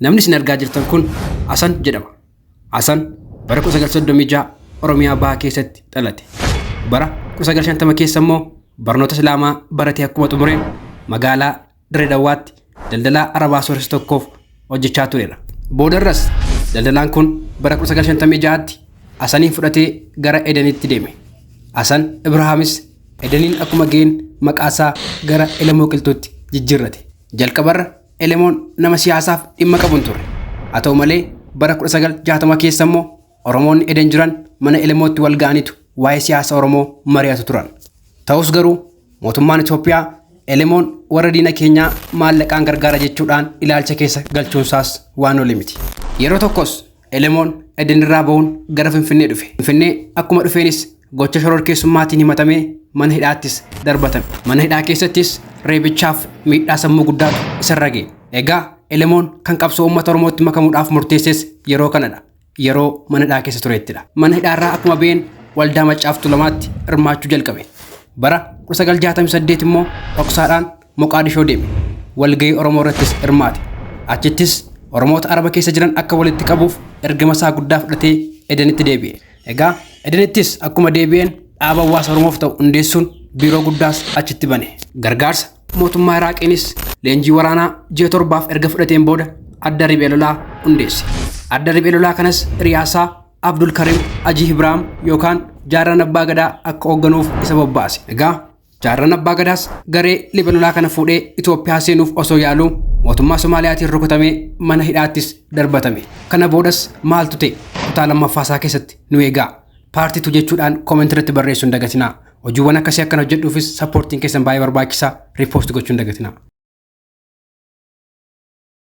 Namni isin argaa jirtan kun Hasan jedhama. Hasan bara 1936 Oromiyaa Bahaa keessatti dhalate. Bara 1950 keessa immoo barnoota Islaamaa baratee akkuma xumureen magaalaa Dirree Dawwaatti daldalaa Arabaa sooressa tokkoof hojjechaa tureera. Boodarras daldalaan kun bara 1956tti Hasaniin fudhatee gara Edenitti deeme. Hasan Ibrahaamis Edeniin akkuma ga'een maqaasaa gara Elemoo Qilxuutti jijjiirrate. Jalqabarra Elemoon nama siyaasaaf dhimma qabu hin turre. Haa ta'u malee bara 1960 keessa immoo Oromoonni Eden jiran mana Elemootti wal ga'aniitu waa'ee siyaasa Oromoo mari'atu turan. Ta'us garuu mootummaan Itoophiyaa Elemoon warra diina keenyaa maallaqaan gargaara jechuudhaan ilaalcha keessa galchuunsaas waan oole miti. Yeroo tokkos Elemoon Edenirraa ba'uun gara Finfinnee dhufe. Finfinnee akkuma dhufeenis gocha shororkeessummaatiin himatamee mana hidhaattis darbatame. Mana hidhaa keessattis reebichaaf miidhaa sammuu guddaatu isarra ga'e. Egaa Elemoon kan qabsoo uummata Oromootti makamuudhaaf murteesses yeroo kanadha. Yeroo mana hidhaa keessa turettidha. Mana hidhaarraa akkuma ba'een waldaa Maccaaf Tuulamaatti hirmaachuu jalqabe. Bara 1968 immoo dhoksaadhaan Moqaadishoo deeme. Walgahii Oromoo irrattis hirmaate. Achittis Oromoota Araba keessa jiran akka walitti qabuuf ergama isaa guddaa fudhatee Edenitti deebi'e. Egaa Edenittis akkuma deebi'een dhaaba hawaasa Oromoof ta'u hundeessuun biiroo guddaas achitti bane. Gargaarsa mootummaa Iraaqiinis leenjii waraanaa ji'a 7f erga fudhateen booda adda riphee lolaa hundeesse. Adda riphee lolaa kanas hiriyaasaa Abdul Karim Ajii Ibraahim yookaan Jaarraan Abbaa Gadaa akka hoogganuuf isa bobbaase. Egaa Jaarraan Abbaa Gadaas garee riphee lolaa kana fuudhee Itoophiyaa seenuuf osoo yaaluu mootummaa Somaaliyaatiin rukutamee mana hidhaattis darbatame. Kana boodas maaltu ta'e? Kutaa lammaffaa isaa keessatti nu eegaa. Part 2 jechuudhaan comment irratti barreessuu hin dagatinaa. Hojiiwwan akkasii akkan hojjedhuufis supportiin keessan baay'ee barbaachisaa. Repost gochuu hin dagatinaa.